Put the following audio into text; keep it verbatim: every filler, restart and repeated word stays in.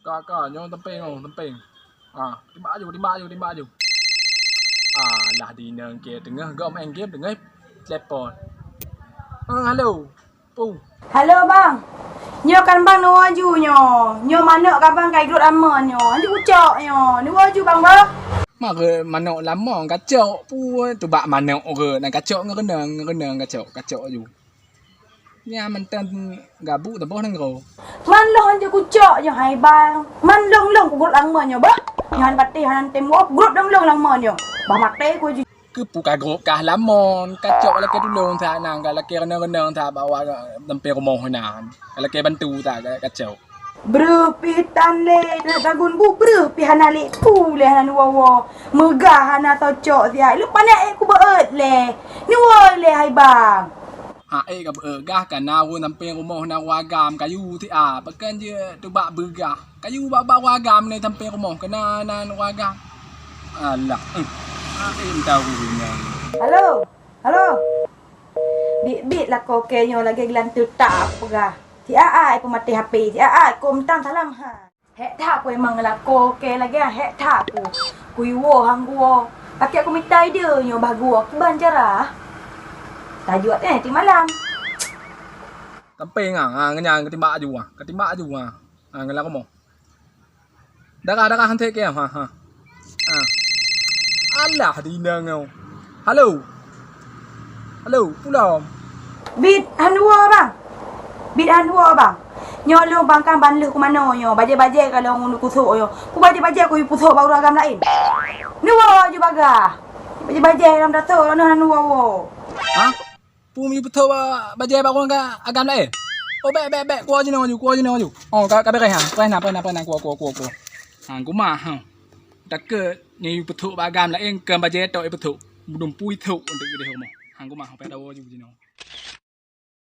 Ka, ka, nyoe tempeng, nyoe tempeng. Ha, timbak aju, timbak aju, timbak aju. Alah, di inong keu teungoh gob main game, teungoh telepon. Ha, halo. Pu. Halo, bang. Nyoe kan bang neuwoe aju nyoe. Nyoe manok ka bang kai grot aman nyoe. Aju kucok nyoe. Neuwoe aju bang, bang. Mare manok lamong kacok. Pu, tubak manok re, na kacok ngerenong, ngerenong kacok, kacok aju. Nyan mantong gabu teuboh nanggroe. Man lôn jeuet kucok nyoe hai bang. Man lôn-lôn kugrot lamon nyoe bah. Nyoe han patéh han tem wop grot lôn-lôn lamon nyoe. Bah maté ku jih. Keupeue kagrot kah lamon, kacok lakée tulông that nang, ka lakée reunong-reunong that bak wa tampé rumoh inan. Ka lakée bantu that kacok. Breuh pih tan lé, tagun bu breuh pih hana lé pu lé hana neuwoe-woe. Meugah hana tocok siat, lôn panéh ék kubeuet lé. Neuwoe lé hai bang. Ha ék ka beuet gah ka na ureuëng sampéng rumoh na ureuëng agam kayu siat, pakon jeuet tubak beugah. Kayu bak-bak ureuëng agam na sampéng rumoh keunan ureuëng agam. Alah, eh. Ha ék meukaru nyan. Halo, halo. Bit-bit lakoe kée nyoe lagée geulanteue tak peugah. Siat-at peumaté H P, siat-at kôm tan salam ha. Hék that ku memang lakoe kée lagée nyan, hék that ku. Kuiwoe han kuwoe. Pakée kumita ide nyoe bah kuwoe kiban cara. Tajuet eh tiep malam. Tapi ngang, ha, ngeunyan katimbak aju, ha. Katimbak aju, ha. Ha, ngon lam rumoh. Darah-darah hanté kée, ha, ha. Ha. Alah, di inong nyoe. Halo. Halo, pulom. Bit han woe bang. Bit han woe bang. Nyoe lôn bang kan ban lheueh kumanoe nyoe. Bajée-bajée ka lôn kusôk nyoe. Ku bajée-bajée kuyue pusôk bak ureuëng agam laén. Neuwoe aju bagah. Bajée-bajée lam dato nyoe han woe-woe. Ha? Peue miyueb putôh ba-, bajée bak ureuëng ka agam laén? Oh, bék, bék, bék, kuwoe jinoe aju, kuwoe jinoe aju. Oh, ka, ka beureh ha. Preh na, preh na, preh na, kuwoe, kuwoe, kuwoe, kuwoe. Ha, guma, ha. Takot miyueb putôh bak agam laén, keu bajée tok iputôh. Budum pui thok untuk geude rumoh. Ha, guma, ha, payah tawoe aju jinoe.